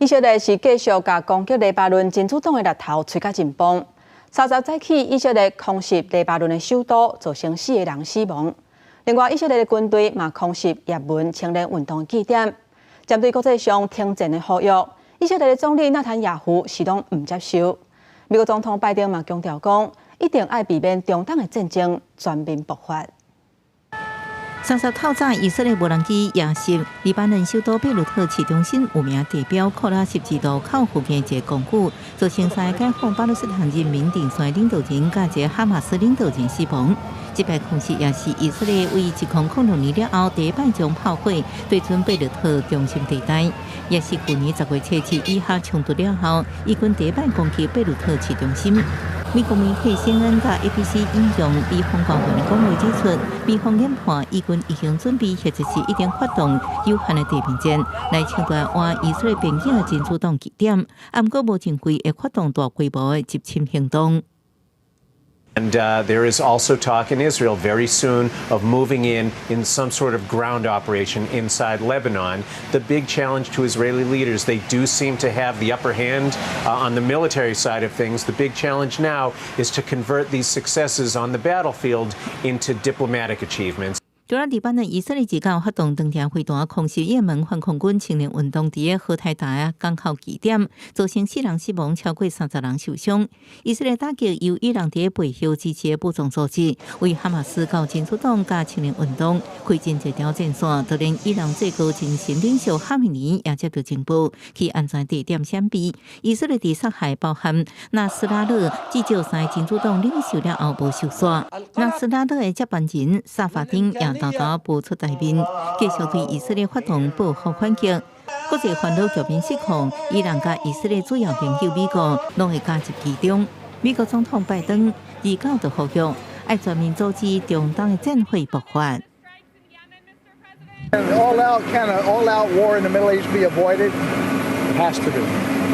以色列是繼續共攻擊黎巴嫩真主黨的獵頭催甲緊繃。30早起，以色列空襲黎巴嫩的首都，造成四个人死亡。另外，以色列的軍隊嘛空襲也門青年運動的據點。針對國際上停戰的呼籲，以色列的總理納坦雅胡是攏毋接受。美國總統拜登嘛強調講，一定愛避免中東的戰爭全面爆發。30透早，以色列無人機夜襲黎巴嫩首都貝魯特市中心有名地標庫拉十字路口附近一个公寓，造成三个解放巴勒斯坦人民陣線領導人佮一个哈馬斯領導人死亡。這擺空襲也是以色列為2006年了後第一擺將炮火對準貝魯特中心地帶，也是去年10月7日以哈衝突了後，以軍第一擺攻擊貝魯特市中心。美國媒體 CNN 佮 ABC 引用美方官員的講話指出，美方研判以軍已經準備或者是已經發動有限的地面戰，來搶奪倚以色列邊境的真主黨據點，毋過無認為會發動大規模的入侵行動。 And there is also talk in Israel very soon of moving in some sort of ground operation inside Lebanon. The big challenge to Israeli leaders, they do seem to have the upper hand on the military side of things. The big challenge now is to convert these successes on the battlefield into diplomatic achievements. 除了黎巴嫩，以色列自九發動長程飛彈空襲也門反抗軍青年運動佇個荷台達港口據點，造成四人死亡，超過30人受傷。以色列打擊由伊朗佇背後支持的武裝組織，為哈馬斯佮真主黨佮青年運動開進這條戰線，就連伊朗最高精神領袖哈梅尼也接到情報，去安全地點閃避。以色列佇殺害包含納斯拉勒至少三个真主黨領袖了後無受煞。納斯拉勒的接班人薩法丁也沓沓浮出台面，繼續對以色列發動報復反擊。國際煩惱局面失控，伊朗佮以色列主要盟友美國攏會加入其中。美國總統拜登29就呼籲，愛全面阻止中東的戰火爆發。 All out, can an all out war in the Middle East be avoided? It has to be.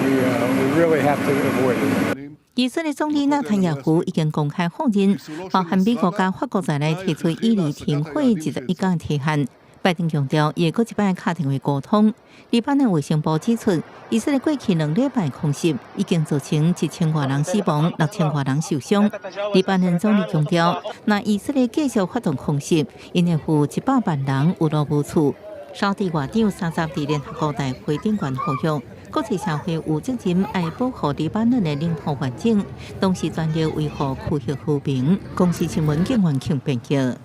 We really have to avoid it. 以色列總理納坦雅胡已經公開否認，包含美國佮法國在內提出以黎停火21天提案。拜登強調，伊會閣一擺敲電話溝通。黎巴嫩衛生部指出，以色列過去2禮拜空襲已經造成1000外人死亡，6000外人受傷。黎巴嫩總理強調，若以色列繼續發動空襲，𪜶會予100萬人有路無厝。沙地外長30佇聯合國大會頂懸呼籲，國際社會有責任愛保護黎巴嫩的領土完整，同時全力維護區域和平。公視新聞警員慶編譯。